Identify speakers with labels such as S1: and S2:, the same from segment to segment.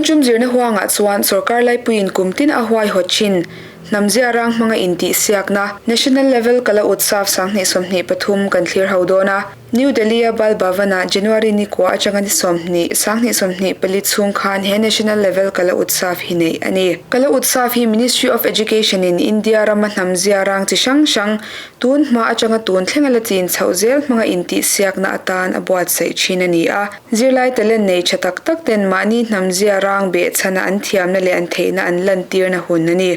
S1: Tun tum zirna huangah chuan sorkar laipuiin kum tin a huaihawt thin. Hnam ziarang hmanga intihsiakna, National Level Kala Utsav 2023 kan thlir ho dawn a. New Delhi-a Bal Bhavan-ah January ni kua atanga ni 20, 2024 chhung khan he National Level Kala Utsav hi neih a ni. Kala Utsav hi Ministry of Education-in India rama hnam ziarang chi hrang hrang tun hma atanga tun thlenga la chin chhoh zel hmanga intihsiakna atan a buatsaih thin a ni a. Zirlai talent nei tha tak tak ten mahni hnam ziarang behchhana an thiamna leh an theihna an lantirna hun a ni.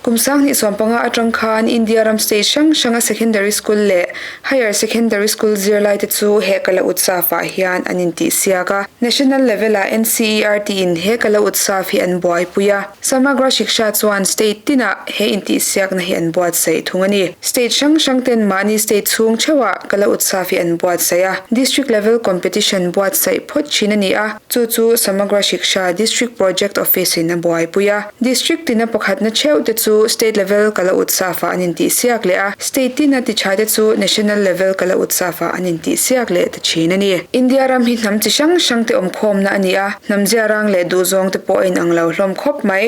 S1: Kum 2015 atang khan India ram state hrang hranga secondary school leh Higher Secondary School zirlaite chu he Kala Utsav ah hian an intihsiak a. National level ah NCERT in he Kala Utsav hi an buaipui a. Samagra Shiksha chuan state tinah he intihsiakna hi an buatsaih thung a ni. State hrang hrang ten mahni state chhung theuhah Kala Utsav hi an buatsaih a. District level competition buatsaih phawt thin a ni a. Chu chu Samagra Shiksha District Project Office in a buaipui a. District tina pakhatna theuh te chu State level Kala Utsav ah an intihsiak leh a, State tina ti tha te chu National level Kala Utsav ah an intihsiak leh ta thin a ni. India ram hi hnam chi hrang hrang te awmkhawmna a ni a, hnam ziarang leh duhzawng te pawh a inang lo hlawm khawp mai.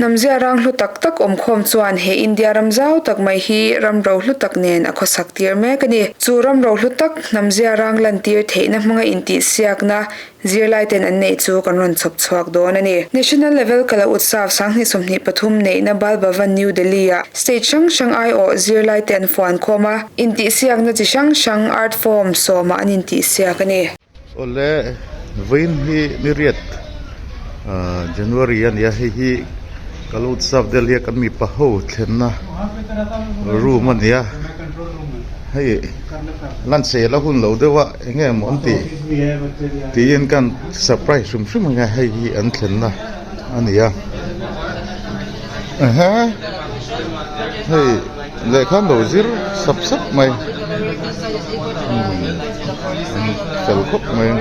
S1: Hnam ziarang hlu tak tak awmkhawm chuan he India ram zau tak mai hi ram ro hlu tak nen a khawsak tir mek a ni. Chu ram ro hlu tak hnam ziarang lantir theihna hmanga intihsiakna zirlai ten an neih chu kan rawn chhawp chhuak dawn a ni. National Level Kala Utsav 2023 neihna Bal Bhavan New Delhi ah state hrang hrang aiawh zirlai te an fuan khawm a, intihsiakna chi hrang hrang art form sawmah an intihsiak a ni.
S2: Awle vawiin hi ni riat January a nia hei hi Kalotsav Delhi a kan mipa ho thlenna room a ni a hei lancheh la hun lo deuh a eng nge maw an tih tiin kan surprise hrim hrim ang e hei hi an thlenna a ni a ehe hei lehkha an lo zir sap sap mai umm an fel khawp mai.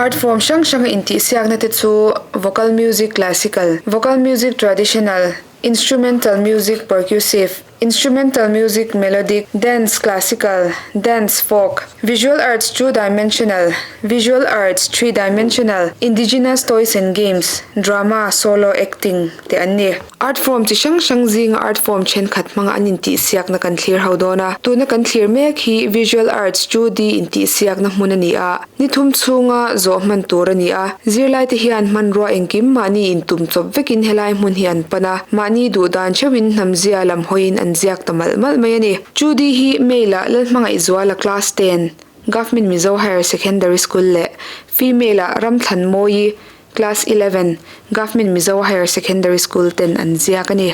S1: Art form hrang hranga intihsiakna te chu vocal music classical, vocal music traditional, instrumental music percussive, instrumental music melodic, dance classical, dance folk, visual arts two dimensional, visual arts three dimensional, indigenous toys and games, drama, solo acting te an ni. Art form chi hrang hrang zinga art form thenkhat hmanga an intihsiakna kan thlir ho dawn a, tuna kan thlir mek hi visual arts 2D intihsiakna hmun a ni a, ni thum chhunga zawh hman tur a ni a, zirlai te hian hmanrua engkim mahni intum chawp vekin helai hmun hi an pan a, mahni duh dan theuhin hnamzia lam hawiin an ziak ta malh malh mai a ni. 2D hi male ah Lalhmangaihzuala class 10, Government Mizo Higher Secondary School leh female ah Ramthlanmawii, Class 11, Government Mizo Higher Secondary School ten an ziak a ni.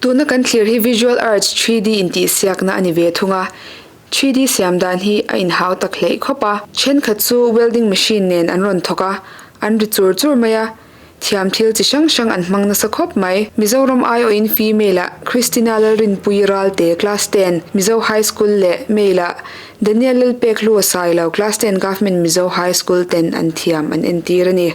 S1: Tuna kan thlir hi visual arts 3D intihsiakna a ni ve thung a, 3D siam dan hi a inhau tak hleih khawp a. Thenkhat chu welding machine nen an rawn thawk a, an ri chur chur mai a, thiam thil chi hrang hrang an hmang nasa khawp mai. Mizoram aiawhin female ah Christina Lalrinpuii Ralte class 10 Mizo High School leh male ah Daniel Lalpekhlua Sailo class 10 Government Mizo High School ten an thiam an entir a ni.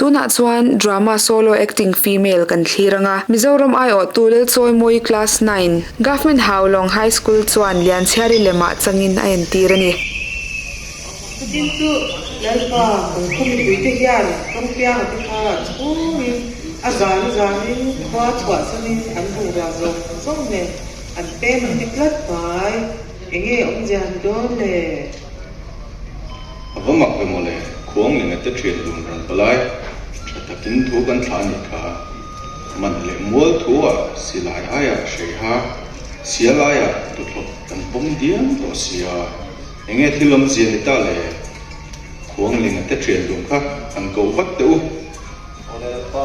S1: Tunah chuan Drama Solo Acting Female kan thlir ang a, Mizoram aiawhtu Lalchawimawi Class Nine, Government Haulawng High School chuan Lianchhiari lemah changin a entir a ni.
S3: Chutin chu Lalpa kan khaw mipuite hian Tawngpianga te kha chhungin a zan a zanin khua chhuahsanin an bungrua zawng zawng nen an pem an ti tlat mai. Enge awmzia ni dawn le?
S4: A va mak ve mawle, Khuanglinga te thian dun ran palai, tha takin thu kan thlah a nih kha. Man leh mual thu ah silai aiah hreiha, sial aiah tuthlawp kan pawm diam tawh sia. Enge thil awmzia ni ta le? Khuanglinga te thian dun kha han koh vat teh u.
S5: Awle Lalpa.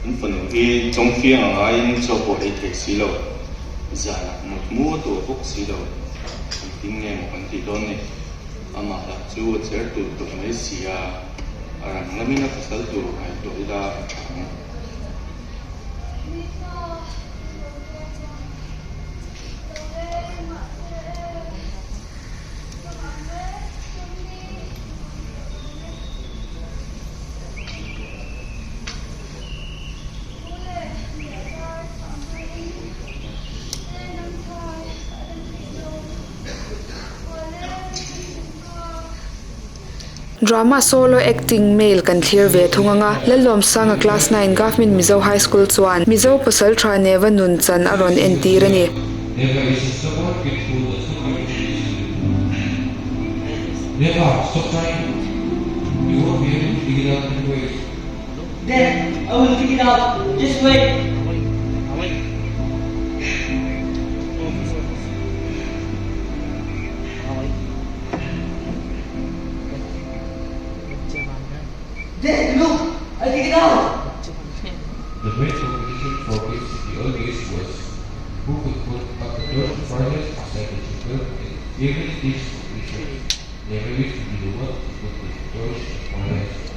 S4: In fanu hi chawngfiang a ngaiin chaw pawh ei thei si lo, zanah mut mu a tuah bawk si lo, engtin nge maw kan tih dawn ni? Amah lah chu a cher tulh tulh mai si a, a rang lamin a pasal tur ngaihtuah ila a tha ang.
S1: Drama solo acting male kan thlir ve thung ang a, Lalawmsanga class nine Government Mizo High School chuan Mizo pasal tha Neva nun chan a rawn entir a ni.
S6: The great competition for gifts in the old days was who could put up the torch farthest beside the children and even this competition never used to be the one to put the torch farthest.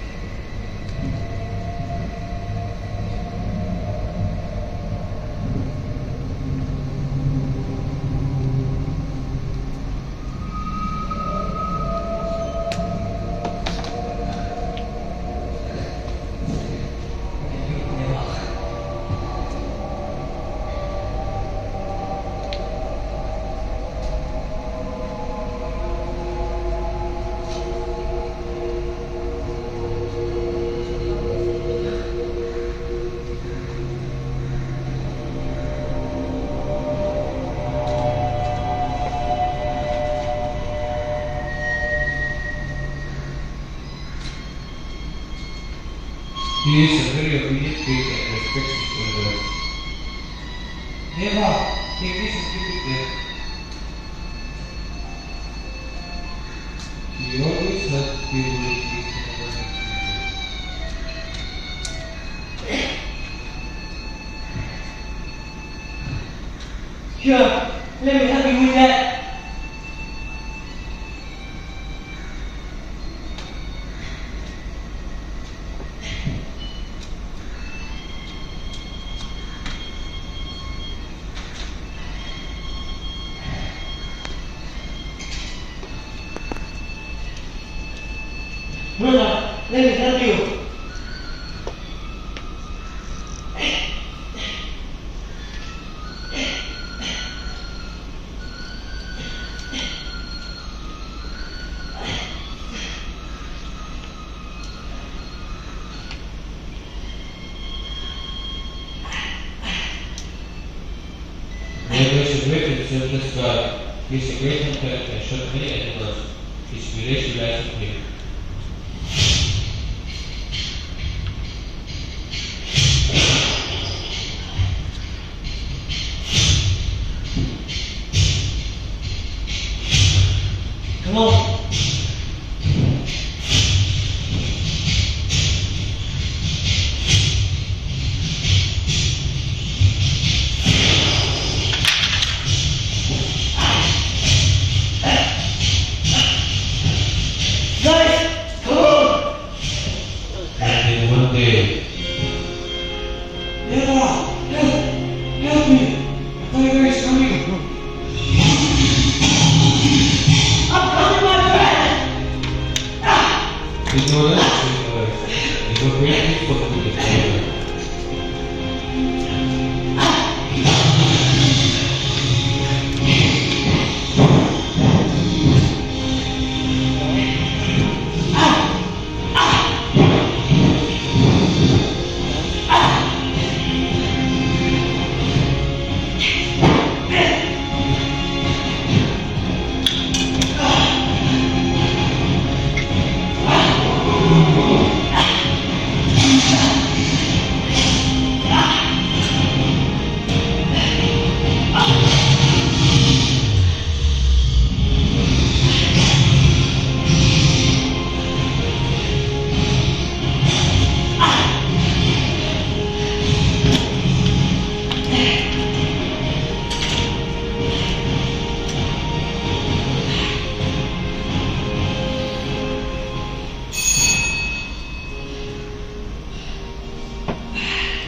S6: He is a very obedient pig and respects his elders. Neva, take this and keep it there. He always helps people with his never
S5: Here, let me help you with that. Brother, let me help you.
S6: Neva is a great and selfless guy. He is a great hunter and shot many animals. His village relies on him.
S5: Come on. Guys, come on.
S6: And then one day,
S5: Neva, help! Help me!
S6: a tiger is coming!
S5: I'm coming, my friend!
S6: They know that to save life. They were greatly fought with the tiger.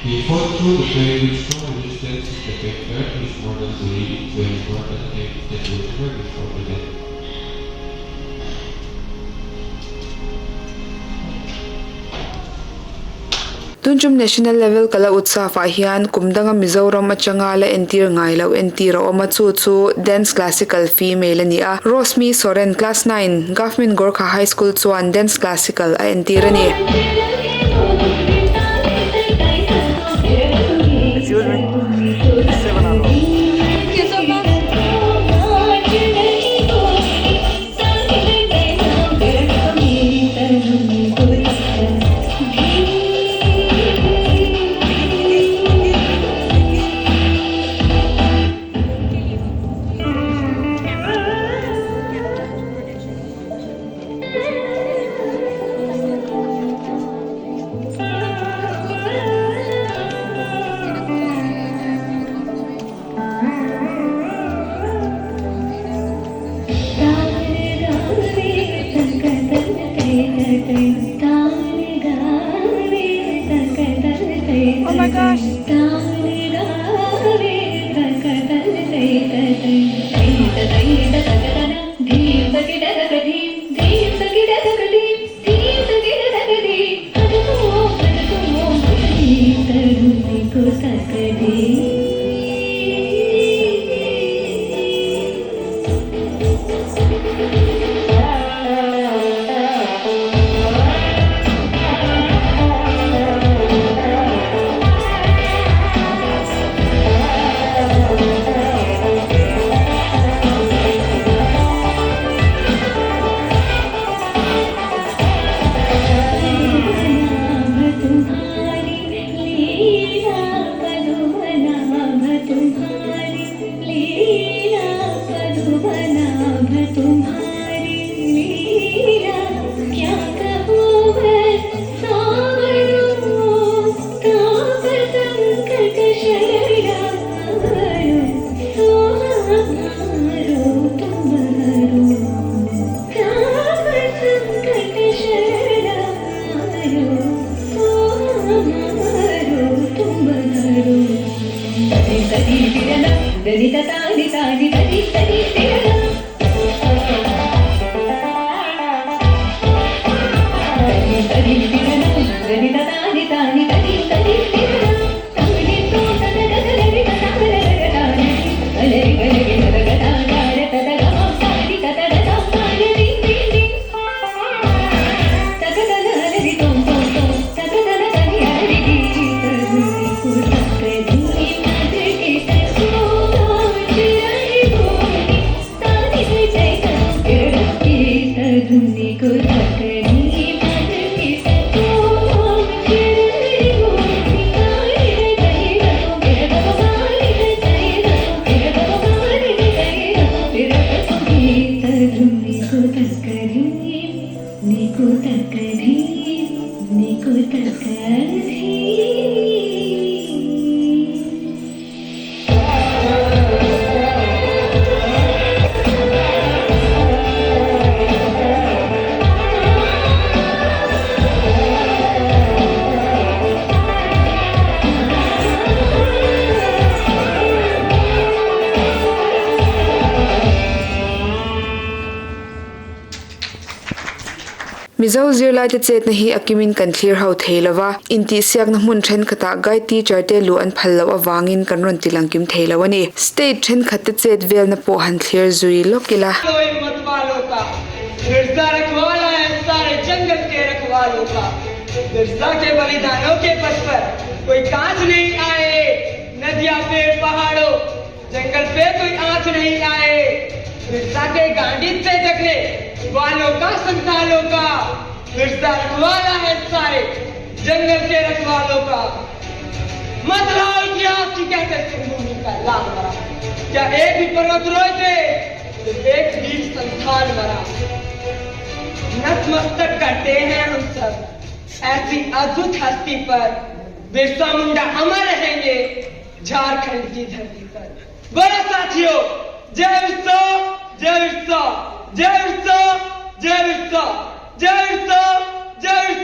S6: He fought through the pain with strong resistance. The pig earned his mortal body to an immortal name that will never be forgotten.
S1: Tuntum National Level Kala Utsav ah hian kum danga Mizoram atanga la entir ngai lo entir a awm a chu chu Dance Classical Female a ni a Rosmi Soren Class 9 Government Gorkha High School chuan Dance Classical a entir a ni.
S7: Excuse me. इससे बना लो
S8: Oh my gosh.
S1: Mizo zirlaite chetna hi a kimin kan thlir ho thei lo va, intihsiakna hmun thenkhatah guide teacher te luh an phal loh avangin kan rawn ti lang kim thei lo a ni. State thenkhatte chet velna pawh han thlir zui lawk ila.
S5: जंगल पे कोई आंच नहीं आए बिरसा के गांडी से जगने वालों का संतालों का बिरसा रखवाला है सारे जंगल के रखवालों का मत लाओ इतिहास की कहते सिंह का लाल मरा क्या एक भी पर्वत रोए थे तो एक वीर संथाल मरा नतमस्तक करते हैं हम सब ऐसी अद्भुत हस्ती पर बिरसा मुंडा अमर रहेंगे झारखंड की धरती पर बोलो साथियों जय बिरसा जय बिरसा जय बिरसा जय बिरसा जय बिरसा जय बिरसा।